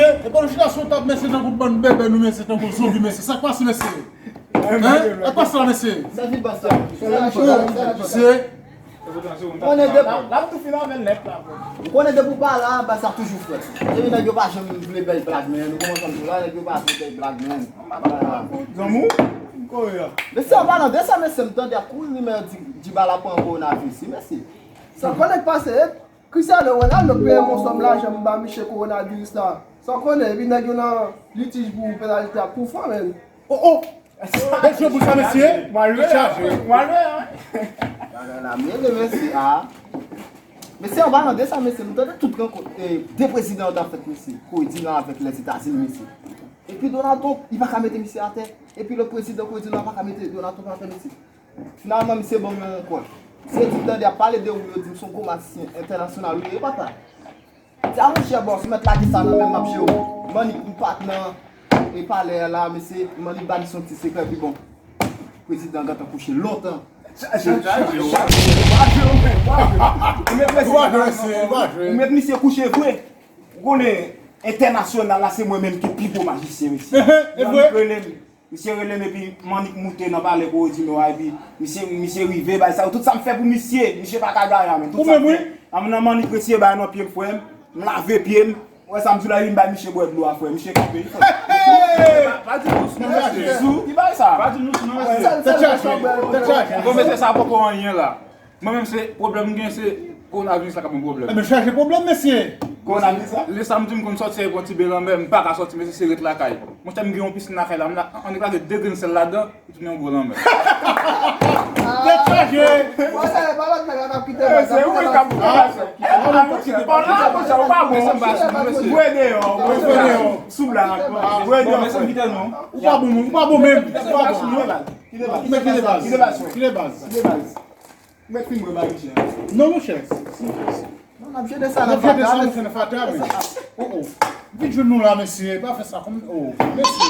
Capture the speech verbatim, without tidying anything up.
E pa yon chita sou tab, mesye, tankou bann bèbè nou, mesye, tankou zonbi, mesye. Sa k pase, mesye? Hein? Sa k pase la, mesye? Sa ki pase? Mesye. Ou konnen depi, la, la, m tou fin avè l nèt la, bro. Ou konnen depi w pa la, bagay sa toujou frèt. Depi nèg yo pa janm vle bèl blag, men. Nou kòmanse ann tou la, nèg yo pa vle bèl blag, men. Zanmi w? Kòrèk. Mesye, an palan de sa, mesye, m tande ap kouri rimè di, di Djibala pran kowonaviris, wi, mesye. Sa konnen k pase, e Cristiano Ronaldo peye m yon sòm lajan m ba misye kowonaviris la. Sa konnen, epi nèg yo nan litij pou penalite ak koufran, men. Oh, oh! Bèl jwe boul sa, mesye. Mwen lwe, mwen lwe, wi. Nan, nan, nan, m rele mesye a. Mesye, an palan de sa, mesye, m tande tout rankont, eh, de prezidan yo t ap fèt, mesye. Kòrèk, Iran avèk Lèzetazini, mesye. Epi Donald Trump, li pa ka mete misye atè. Epi lòt prezidan, Kòrèk, Iran pa ka mete Donald Trump atè, mesye. Finalman, misye ban m yon kòd. Misye di m tande ap pale de ou, yo di m se yon gwo majisyen entènasyonal ou ye, papa. Di a monchè bòs, ou mèt lage sa nan men m, m ap jere w. Mannik m patnè e palè a la, mesye, Mannik ba misye yon ti sekrè, pi bon. Prezidan gentan kouche lontan. Ou mèt misye kouche vre. Ou konnen, entènasyonal la, se mwen menm ki pi gwo majisyen, mesye. Mannik rele m. Misye rele m epi Mannik moute nan palè Koredino a, epi misye, misye rive, bay sa yo. Tout sa m fè pou misye, misye pa ka gaye a, men. Tout sa m fè. An nan Mannik retire bagay nan pye m, frè m. M lave pye m. Ou wè sa m di w la, epi m bay misye bwè dlo a, frè m. Misye kanpe, frè m. Pa di nou sou non, mesye. Sou, ki bagay sa? Pa di nou sou non, mesye. Tèt chaje, tèt chaje. Bon, mesye, sa poko anyen la. Mwen menm se pwoblèm m gen se kowonaviris la k ap ban m pwoblèm. Ebyen chaje pwoblèm mesye. Kowonaviris la? Lè samdi m konn sòti avèk yon ti be lanmè, m pa ka sòti mesye se ret lakay. Monchè m gen yon pisin lakay la, m la, annik lage de grenn sèl ladan, li tounen yon gwo lanmè. Tèt chaje. Bon, sa e pa lòt nèg la k ap kite baz la. Se ou menm k ap kite baz la. Ou pa bon. Mwen deyò, mwen deyò. Sou blag. Mwen deyò. Ou pa bon, ou pa bon menm. Ou pa bon. Kite baz. Kite baz. Kite baz. Kite baz. Mèt fin bwè bagay, chè. Non, monchè. Non, n ap jete sa nan fatra, mesye. N ap jete sa nan fatra, men. Oh, oh. Vin jwenn nou la, mesye. Pa fè sa kòm, oh, mesye.